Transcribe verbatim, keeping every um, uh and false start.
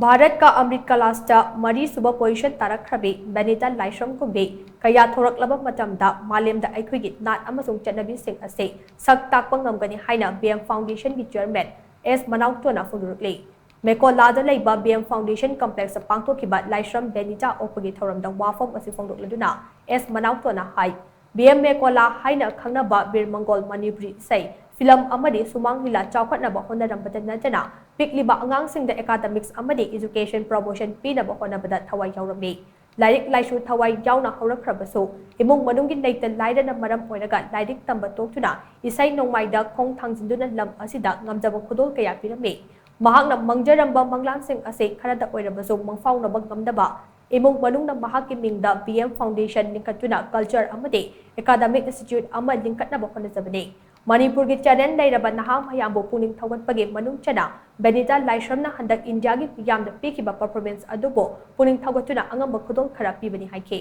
ꯚꯥꯔꯠꯀ ꯑꯃ꯭ꯔꯤꯠ ꯀꯂꯥꯁꯇ ꯃꯔꯤꯁꯨꯕ position ꯇꯥꯔꯛꯈ꯭ꯔꯕꯤ ꯕꯦꯅꯤꯇꯥ ꯂꯥꯏꯁ꯭ꯔꯝ ꯀꯨꯝꯕꯤ ꯀꯌꯥ ꯊꯣꯔꯛꯂꯕ ꯃꯇꯝꯗ ꯃꯥꯂꯦꯝꯗ ꯑꯩꯈꯣꯏꯒꯤ ꯅꯥꯠ ꯑꯃꯁꯨꯡ ꯆꯠꯅꯕꯤꯁꯤꯡ ꯑꯁꯤ ꯁꯛ ꯇꯥꯛꯄ ꯉꯝꯒꯅꯤ ꯍꯥꯏꯅ ꯕꯤ ꯑꯦꯝ ꯐꯥꯎꯟꯗꯦꯁꯟꯒꯤ ꯆꯤꯌꯔꯃꯦꯟ ꯑꯦꯁ ꯃꯅꯥꯎꯇꯣꯅ ꯐꯣꯡꯗꯣꯔꯛꯂꯤ꯫ ꯃꯦꯀꯣꯂꯥꯗ ꯂꯩꯕ ꯕꯤ ꯑꯦꯝ ꯐꯥꯎꯟꯗꯦꯁꯟ ꯀꯝꯄ꯭ꯂꯦꯛꯁꯇ ꯄꯥꯡꯊꯣꯛꯈꯤꯕ ꯂꯥꯏꯁ꯭ꯔꯝ ꯕꯦꯅꯤꯇꯥ ꯑꯣꯛꯄꯒꯤ ꯊꯧꯔꯝꯗ ꯋꯥꯐꯝ ꯑꯁꯤ ꯐꯣꯡꯗꯣꯛꯂꯗꯨꯅ ꯑꯦꯁ ꯃꯅꯥꯎꯇꯣꯅ ꯍꯥꯏ, ꯕꯤ ꯑꯦꯝ ꯃꯦꯀꯣꯂꯥ ꯍꯥꯏꯅ ꯈꯪꯅꯕ ꯕꯤꯔ ꯃꯪꯒꯣꯜ ꯃꯅꯤꯄꯨꯔꯤ ꯏꯁꯩ, ꯐꯤꯂꯝ ꯑꯃꯗꯤ ꯁꯨꯃꯥꯡ ꯂꯤꯂꯥ ꯆꯥꯎꯈꯠꯅꯕ ꯍꯣꯠꯅꯔꯝꯕꯇ ꯅꯠꯇꯅ ꯄꯤꯛꯂꯤꯕ ꯑꯉꯥꯡꯁꯤꯡꯗ ꯑꯦꯀꯥꯗꯃꯤꯛꯁ ꯑꯃꯗꯤ ꯏꯖꯨꯀꯦꯁꯟ ꯄ꯭ꯔꯣꯃꯣꯁꯟ ꯄꯤꯅꯕ ꯍꯣꯠꯅꯕꯗ ꯊꯋꯥꯏ ꯌꯥꯎꯔꯝꯃꯤ꯫ ꯂꯥꯏꯔꯤꯛ ꯂꯥꯏꯁꯨ ꯊꯋꯥꯏ ꯌꯥꯎꯅ ꯍꯧꯔꯛꯈ꯭ꯔꯕꯁꯨ ꯏꯃꯨꯡ ꯃꯅꯨꯡꯒꯤ ꯂꯩꯇ ꯂꯥꯏꯔꯅ ꯃꯔꯝ ꯑꯣꯏꯔꯒ ꯂꯥꯏꯔꯤꯛ ꯇꯝꯕ ꯇꯣꯛꯇꯨꯅ ꯏꯁꯩ ꯅꯣꯡꯃꯥꯏꯗ ꯈꯣꯡ ꯊꯥꯡꯖꯤꯟꯗꯨꯅ ꯂꯝ ꯑꯁꯤꯗ ꯉꯝꯖꯕ ꯈꯨꯗꯣꯜ ꯀꯌꯥ ꯄꯤꯔꯝꯃꯤ꯫ ꯃꯍꯥꯛꯅ ꯃꯪꯖꯔꯝꯕ ꯃꯪꯂꯥꯟꯁꯤꯡ ꯑꯁꯤ ꯈꯔꯗ ꯑꯣꯏꯔꯕꯁꯨ ꯃꯪꯐꯥꯎꯅꯕ ꯉꯝꯅꯕ ꯏꯃꯨꯡ ꯃꯅꯨꯡꯅ ꯃꯍꯥꯛꯀꯤ ꯃꯤꯡꯗ ꯕꯤ ꯑꯦꯝ ꯐꯥꯎꯟꯗꯦꯁꯟ ꯂꯤꯡꯈꯠꯇꯨꯅ ꯀꯜꯆꯔ ꯑꯃꯗꯤ ꯑꯦꯀꯥꯗꯃꯤꯛ ꯏꯟꯁꯇꯤꯇ꯭ꯌꯨꯠ ꯑꯃ ꯂꯤꯡꯈꯠꯅꯕ ꯍꯣꯠꯅꯖꯕꯅꯤ꯫ ꯃꯅꯤꯄꯨꯔꯒꯤ ꯇꯦꯂꯦꯟ ꯂꯩꯔꯕ ꯅꯍꯥ ꯃꯌꯥꯝꯕꯨ ꯄꯨꯛꯅꯤꯡ ꯊꯧꯒꯠꯄꯒꯤ ꯃꯅꯨꯡ ꯆꯟꯅ ꯕꯦꯅꯤꯇꯥ ꯂꯥꯏꯁ꯭ꯔꯝꯅ ꯍꯟꯗꯛ ꯏꯟꯗꯤꯌꯥꯒꯤ ꯃꯤꯌꯥꯝꯗ ꯄꯤꯈꯤꯕ ꯄꯔꯐꯣꯔꯃꯦꯟꯁ ꯑꯗꯨꯕꯨ ꯄꯨꯛꯅꯤꯡ ꯊꯧꯒꯠꯇꯨꯅ ꯑꯉꯝꯕ ꯈꯨꯗꯣꯜ ꯈꯔ ꯄꯤꯕꯅꯤ ꯍꯥꯏꯈꯤ꯫